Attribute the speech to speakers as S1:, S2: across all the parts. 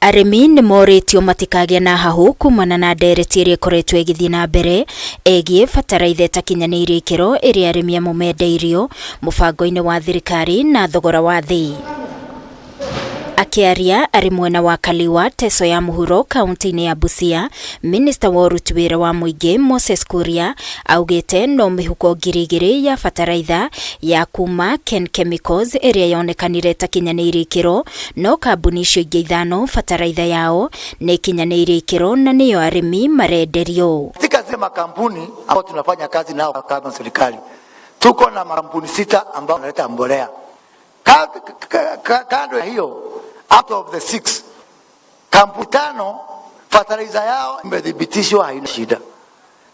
S1: Arĩmi nĩ morĩtio matikagĩe na hahũ kumana na ndereti ĩrĩa ĩkoretwo ĩgĩthiĩ na mbere ĩgiĩ bataraitha ĩtakinyanĩirie ikĩro ĩrĩa arĩmi amwe mendeirio mũbango-inĩ wa thirikari na thogora wa thĩ. Akĩaria arĩ mwena wa Kaliwa, Teso ya Mũhuro, kaunti-inĩ ya Busia, minista wa ũruti wĩra wa mũingĩ Moses Kuria augĩte no mĩhuko 2000 ya bataraitha ya kuma Ken Chemicals ĩrĩa yonekanire ĩtakinyanĩirie ikĩro, no kambuni icio ingĩ ithano bataraitha yao nĩ ĩkinyanĩirie ikĩro na nĩyo arĩmi marenderio.
S2: Katika zile makampuni ambao tunafanya kazi nao kama serikali, tuko na makampuni sita ambao wanaleta mbolea. Kando ya hiyo, out of the six, kampuni tano fertilizer yao imethibitishwa haina shida.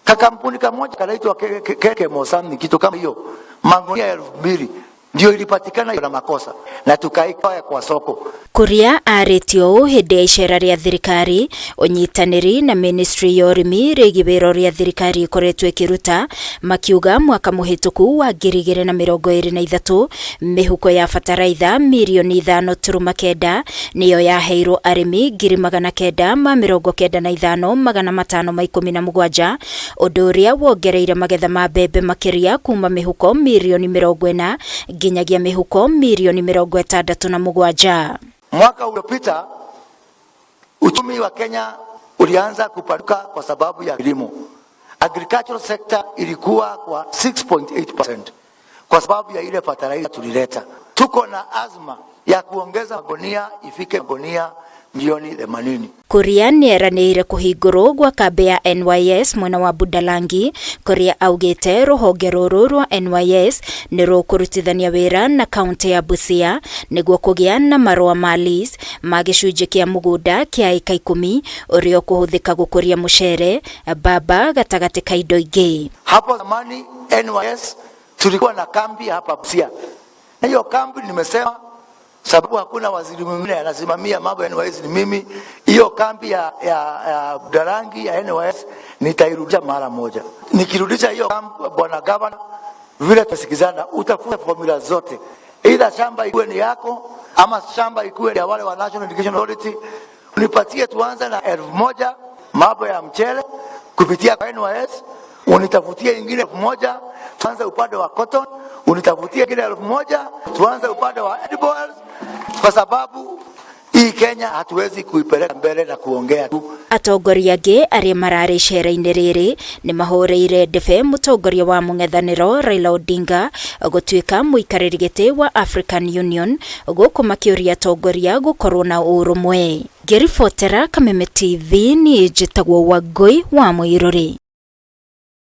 S2: Kakampuni kamoja kanaitwa Keke Mosam, kitu kama hiyo, magunia 2000 ndio ilipatikana na makosa na tukaika kwa soko.
S1: Kuria arĩtio ũũ hĩndĩ ya icera rĩa thirikari ũnyitanĩri na ministry ya ũrĩmi rĩgiĩ wĩra ũrĩa thirikari ĩkoretwo ĩkĩruta, makiuga mwaka mũhĩtũku wa 2023 mĩhuko ya bataraitha mirioni 5.9 nĩyo yaheirwo arĩmi 995,517, ũndũ ũrĩa wongereire magetha ma mbembe makĩria kuma mĩhuko mirioni 40 nginyagia mĩhuko mirioni 67.
S2: Mwaka uliopita uchumi wa Kenya ulianza kupanuka kwa sababu ya kilimo. Agricultural sector ilikuwa kwa 6.8% kwa sababu ya ile fertilizer tulileta. Tuko na azma ya kuongeza magunia ifike magunia milioni 80.
S1: Kuria nĩeranĩire kũhingũrwo gwa kambĩ ya NYS mwena wa Budalangi, kũrĩa augĩte rũhonge rũrũ rwa NYS nĩ rũkũrutithania wĩra na kaunti ya Busia nĩguo kũgĩa na marũa ma lease ma gĩcunjĩ kĩa mũgũnda kĩa ĩka 10 ũrĩa ũkũhũthĩka gũkũria mũcere, mbamba gatagatĩ ka indo ingĩ.
S2: Hapo zamani NYS tulikuwa na kambi hapa Busia, na hiyo kambi nimesema sababu hakuna waziri mwingine anasimamia mambo ya NYS ni mimi. Hiyo kambi ya Budalangi ya NYS nitairudisha mara moja. Nikirudisha hiyo kambi, bwana gavana, vile tusikizana, utafuta formula zote, either shamba ikuwe ni yako ama shamba ikuwe ya wale wa National Irrigation Authority, unipatie tuanze na 1000 mambo ya mchele kupitia kwa NYS, unitafutie ingine 1000 tuanze upande wa cotton, unitafutie ingine 1000 tuanze upande wa edibles, kwa sababu hii Kenya hatuwezi kuipeleka mbele na kuongea tu.
S1: Atongoria angĩ arĩa mararĩ icera-inĩ rĩrĩ nĩ mahũrĩire ndebe mũtongoria wa mũng'ethanĩro Raila Odinga gũtuĩka mũikarĩri gĩtĩ wa African Union, gũkũ makĩũria atongoria gũkorwo na ũrũmwe. Ngĩribotera Kameme TV, niĩ njĩtagwo Wangũi wa Mũirũrĩ.